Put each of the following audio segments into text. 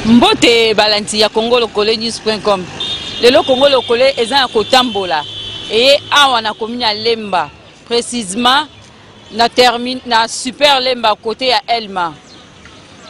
Mbote balandi ya Congo Lokole news.com. Lelo Congo Lokole eza ya kotambola eye awa na commune ya Lemba, précisément na termine na Super Lemba côté ya Elma.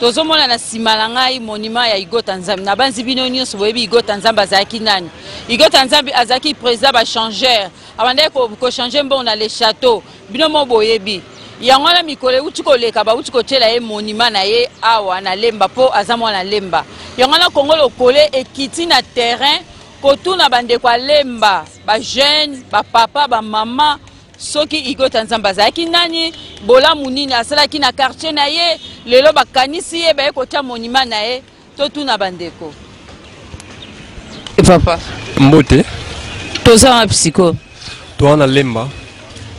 Tozomona na nsima na ngai monument ya Igota Nzambe. Nabanzi bino nyonso boyebi Igota Nzambe azalaki nani. Igota Nzambe azalaki président ba changeur, abandaki kochanger mbongo na le château. Bino mo boyebi yango wana. Mikolo euti koleka, bauti kotiela ye monument na ye awa na Lemba, mpo aza mwana Lemba. Yango wana Kongo Lokole ekiti na terrain kotuna bandeko ya Lemba, bajeune, bapapa, bamama, soki Igota Nzambe azalaki nani, bolamu nini asalaki na quartier na ye. Lelo bakanisi ye, baye kotia monument na ye. Totuna bandeko. Papa. Mbote. Toza wapi sikoyo? Toza na Lemba.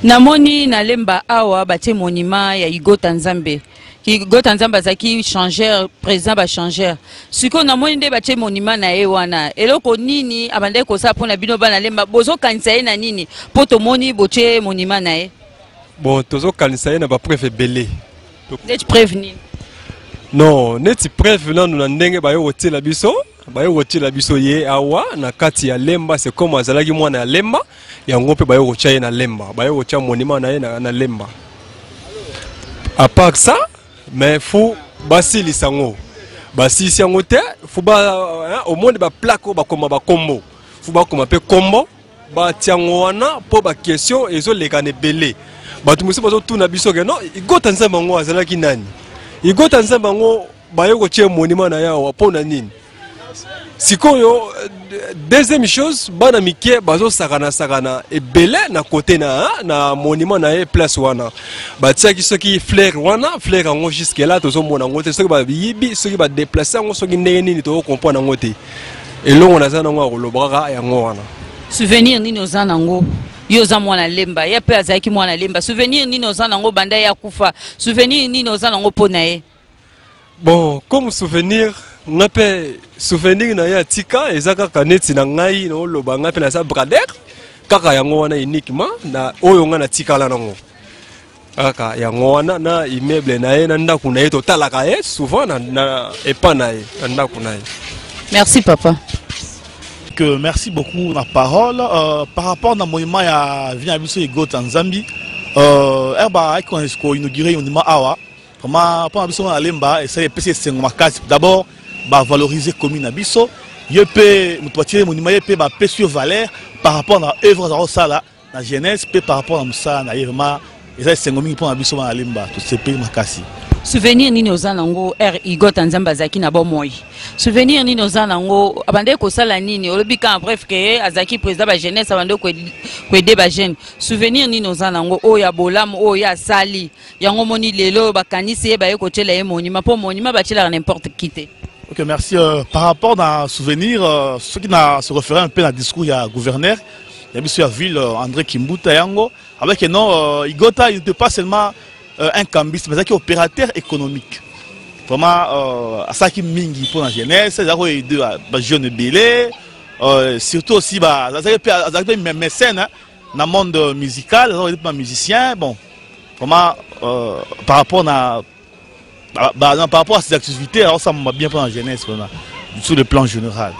Namoni na Lemba awa batie monument ya Igota Nzambe. Igota Nzambe azalaki changeur, président bachangeur. Sikoyo namoni nde batie monument na ye wana. Eloko nini abandaki kosala mpona bino bana Lemba? Bozokanisa ye na nini mpo tomoni botie monument na ye? Bon, tozokanisa ye na bapreuve ebele. Neti preuve nini? Non, neti preuve nanu na ndenge baye kotiela biso, baye kotiela biso ye awa na kati ya Lemba. C'est comme azalaki mwana ya Lemba, yango mpe baye kotia ye na Lemba, baye kotia monument na ye na Lemba. À part ça, mais faut basilisa yango, basilisi yango te. Faut ba, hein, omoni baplaque oyo bakoma bakombo, faut bakoma mpe kombo, batia yango wana, mpo baquestion ezoleka na ebele. Bato mosusu bazotuna biso ke non, Igota Nzambe yango azalaki nani? Igota Nzambe yango baye kotia monument na ye awa mpo na nini? Sikoyo, deuxième chose, bana mike bazosakana-sakana ebele na kote na monument na ye. Place wana batiaki soki fleur wana, fleur yango jusque là tozomona yango te. Soki bayibi, soki badéplacer yango, soki ndenge nini, tokocomprendre yango te. Elongo naza nango ya koloba kaka yango wana. Souvenir nini oza nango? Yo oza mwana Lemba, ye mpe azalaki mwana Lemba. Souvenir nini oza nango banda ye akufa? Souvenir nini oza nango mpo na ye? Bon, comme souvenir nga mpe, souvenir na ye atika eza kaka neti na ngai naoloba, ngai mpe naza brader kaka yango wana uniquement na oyo ngai natikala nango kaka yango wana na immeuble na ye, na ndako na ye. Totalaka ye souvent na epa na ye, na ndako na ye. Merci, papa. Que merci beaucoup na parole par rapport na monument ya vieux na biso Igota Nzambi. Eba ayaki koinaugurer monument awa, vraiment mpo na biso na Lemba esali, epesi esengo makasi. D'abord bavaloriser commune na biso. Ye mpe moto batieli monument, ye mpe bapesi yo valeur par rapport na œuvre aza kosala na jeunesse mpe par rapport na mosala na ye. Vraiment eza esengo mingi mpo na biso bana Lemba, tosepeli makasi. Souvenir nini oza nango r Igota Nzambe azalaki na bomoi? Souvenir nini oza nango? Abandaki kosala nini? Olobi ka en bref ke azalaki président ba jeunesse, abandaki koaider bajeune. Souvenir nini oza nango oyo ya bolamu oyo ye asali, yango omoni lelo oyo bakanisi ye, baye kotiela ye monument? Mpo monument batielaka n'importe qui te. Ok, merci. Par rapport à souvenir, ce qui n'a se référé un peu dans le discours, il y a gouverneur, il y a monsieur la ville, André Kimbuta Yango, avec non, Igota, il n'était pas seulement un cambiste, mais un opérateur économique. Vraiment, asalaki mingi pour la jeunesse, il a aidé les jeunes belé, surtout aussi, bah, azalaki mpe mécène, hein, dans le monde musical, azalaki mpe musicien. Bon, vraiment, par rapport à bah, non, par rapport à ses activités, alors ça m'a bien pour la jeunesse, vraiment, sur le plan général.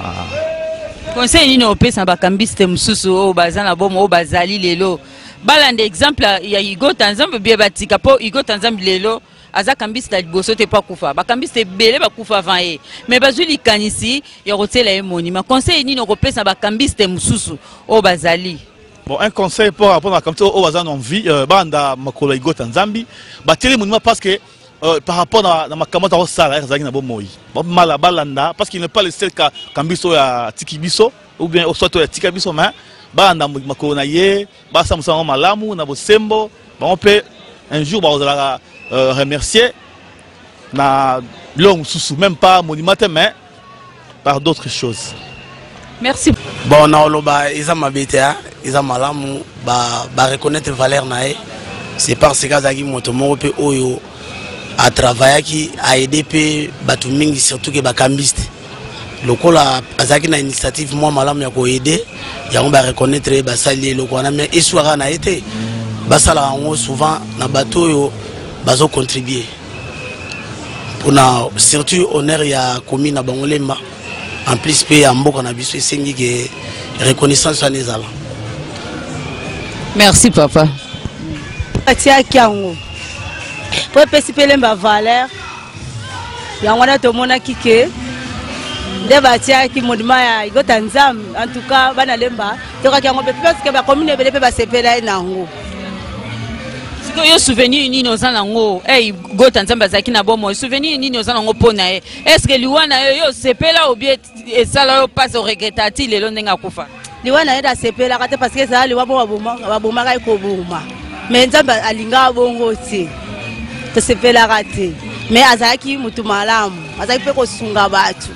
Ah. Conseil nini opesa bakambiste mosusu oyo baza na bomo, oyo bazali lelo, balanda exemple ya Igota Nzambe bie batika? Mpo Igota Nzambe lelo aza kambiste ya liboso te mpo akufa. Bakambiste ebele bakufa avant ye, mais bazwi likanisi ya kotiela ye monument. Conseil nini okopesa bakambiste mosusu oyo bazali? Bon, un conseil pour rapport à comme ça oyo baza na envie banda makolo ya Igota Nzambi, batieli monument parce que par rapport na makambo aza kosala, azalaki na bomoi mala balanda, parce qu'il n'est pas le seul cambiste oyo atiki biso ou bien soit oyo atika biso, mais balanda makolo na ye, basala mosala yango malamu na bosembo. Bango mpe un jour bakozalaka remercier na Biloko mosusu, même pas monument te, mais par d'autres choses. Merci. Bon, naoloba eza mabe te, eza malamu bareconnaître valeur na ye. C'est parce que azalaki moto moko mpe oyo atravaillaki, aide mpe bato mingi, surtout ke bacambiste. Lokola azalaki na initiative mwa malamu ya koaider yango, bareconnaître ye, basali eloko wana. Mais eswaka na ye te, basalaka yango souvent na bato oyo bazocontribue mpona surtout honneur ya commune na bango Lemba, en plus mpe ya mboka na biso. Esengi ke reconnaissance wana ezala. Merci, papa. Atiaki yango po epesi mpe Lemba valeur. Yango wana tomonaki ke nde batiaki monument ya Igota Nzambe. En tout cas, bana Lemba tokaki yango mpe, parce que bacommune ebele mpe basepela ye na yango. Sikoyo yo, souvenir nini oza nango? Hey, Gota Nzambe azalaki na bomoi, souvenir nini oza nango mpo na ye? Est ce que liwa na yo, yo osepela obie esala yo mpasi, oregreta ti lelo ndenge akufa? Liwa na ye, nasepelaka te, parce que ezala liwa mo babomaka ye koboma, mais Nzambe alingaka bongo te. Tosepelaka te, mais azalaki motu malamu, azalaki mpe kosunga bato.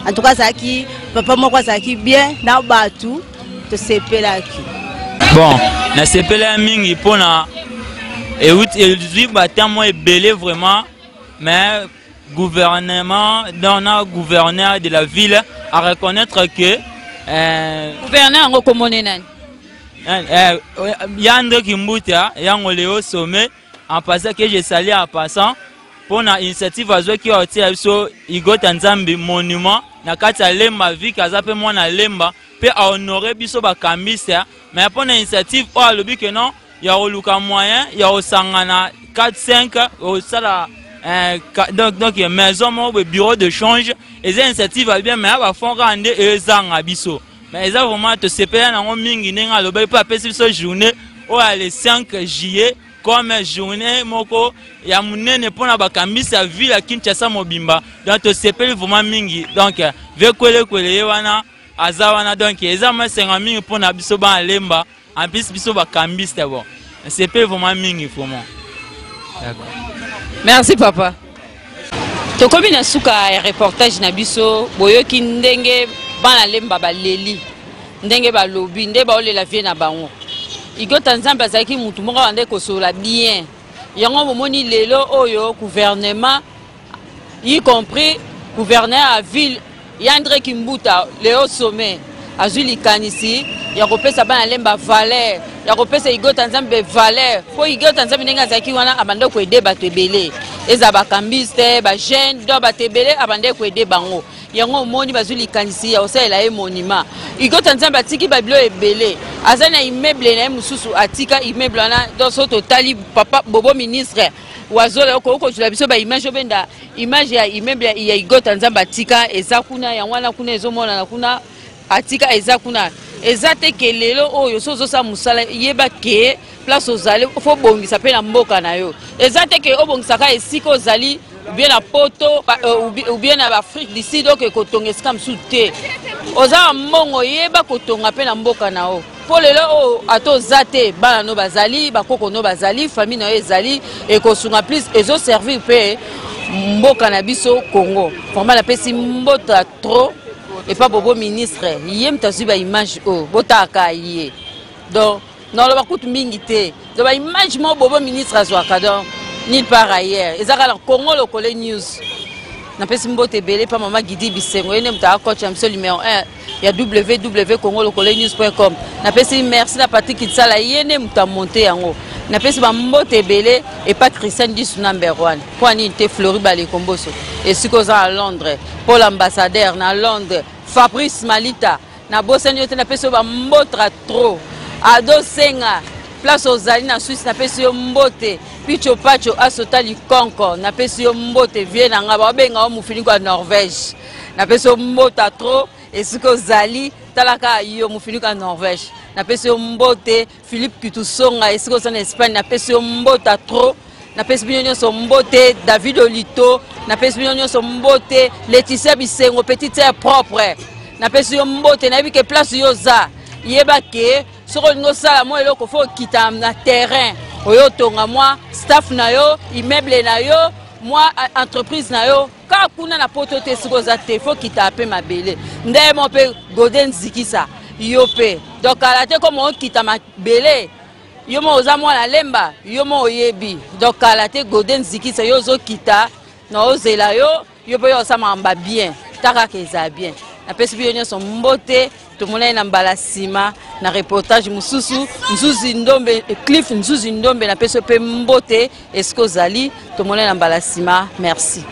En tout cas, azalaki papa moko azalaki bien na bato, tosepelaki. Bon, nasepela mingi mpona ezwi batemps ebele vraiment, mais gouvernement, dans na gouverneur de la ville à reconnaître que Gouverneur yango komone nani? Ya André Kimbuta yango Leo Sommet, en passant que je salue en passant mpona initiative azwaki oyo atia biso Igota Nzambe monument na kati ya Lemba, vike aza mpe mwana Lemba mpe ahonore biso bacambiste. Mais mpona initiative oyo alobi ke non, ya koluka moyen ya kosangana 4 5 kosala donc maison moko boye, bureau de change, eza initiative ya bien, mais bafonds kaka nde ezanga biso. Mais eza vraiment, tosepela nango mingi ndenge alobaki mpe apesi biso journée oyo ya le 5 juillet comme journée moko ya monene mpona bakambisi ya ville ya Kinshasa mobimba. Donc tosepeli vraiment mingi. Donc ve kwelekwele ye wana aza wana, donc eza masenga mingi mpona biso bana Lemba, en plus biso bakambiste. Bon, nasepeli vraiment mingi, vraiment. D'accord. Merci, papa. Tokomi na suka ya reportage na biso. Boyoki ndenge bana Lemba baleli, ndenge balobi, nde baolela vie na bango. Igota Nzambe azalaki mutu moko abandaki kosolola bien. Yango bomoni lelo oyo gouvernement, y compris gouverneur ya ville ya André Kimbuta Leo Sommet, azwi likanisi ya kopesa bana Lemba valeur, ya kopesa Igota Nzambe valeur, mpo Igota Nzambe ndenge azalaki wana, abandaki koaider bato ebele, ezala bacambiste, bajeune, donc bato ebele abandaki koaider bango. Yango omoni bazwi likanisi ya kosalela ye monument. Igota Nzambe atiki babilo ebele, aza na immeuble na ye mosusu, atika immeuble wana. Donc so totali, papa Bobo ministre wazola, okoki kozwela biso baimage, obenda image ya immeuble ya Igota Nzambe atika, eza kuna. Yango wana kuna ezomonana kuna, atika eza kuna. Eza te ke lelo oyo so ozosala mosala, yeba ke place ozali, fo bongisa mpe na mboka na yo. Eza te ke obongisaka esika ozali, ou bien na Poto ou bien na Afrique du Sud, oke kotonga esika mosusu te. Oza na mbongo, yeba kotonga mpe na mboka na yo, mpo lelo oyo ata oza te, bana no bazali, bakoko no bazali, famille na yo ezali, ekosunga plus, ezoservir mpe mboka na biso Congo. Vraiment, napesi mbota trop epa Bobo ministre, ye moto azwi baimage oyo, botalaka ye. Donc naloba kutu mingi te. Donc baimage moko Bobo ministre azwaka, donc nulle part ailleurs, eza kaka na Congo Lokole News. Napesi mbote ebele mpa mama Gidi Bisengo, ye nde moto aka coach ya biso numéro 1 ya www congolokolenews.com. Napesi merci na Patrik Kitsala, ye nde moto amonte yango. Napesi bambote ebele epa Christian Disu number 1, mpo nini te, Flori Balekomboso esika oza na Londres, Paul ambassadeur na Londres, Fabrice Malita, nabosani yo te, napesi yo bambotra trop. Ado Senga, place ozali na Swisse, napesi yo mbote. Picho Pacho Asota Likonko, napesi yo mbote. Vie na nga babenga yo mofiliko ya Norvège, napesi yo mbota trop esika ozali. Talaka yo mofiliko ya Norvège, napesi yo mbote. Philippe Kitusonga, esika oza na Espagne, napesi yo mbota trop. Napesi bino nyonso mbote. David Olito, napesi bino nyonso mbote. Leticia Bisengo, petite sœur propre, napesi yo mbote. Nayebi ke place yo oza, yeba ke soki olingi osala mwa eloko, fo okita na terrain, oyo otonga mwa staff na yo, immeuble na yo. mwa entreprise na yo kaka kuna na poto te. Sikoyo oza te, fo kita mpe mabele nde mo mpe Gode Nzikisa yo mpe. Donc kala te, koma okita mabele, yo mo oza mwana Lemba, yo mo oyebi. Donc kala te, Gode Nzikisa, yo ozokita na ozela yo, yo mpe yo osala makambo bien, ta kaka eza bien. Napesi biyo nyonso mbote, tomonani na mbala nsima na reportage mosusu. Nzuzi Ndombe, Cliff Nzuzi Ndombe, napesi yo mpe mbote esika ozali. Tomonani na mbala nsima, merci.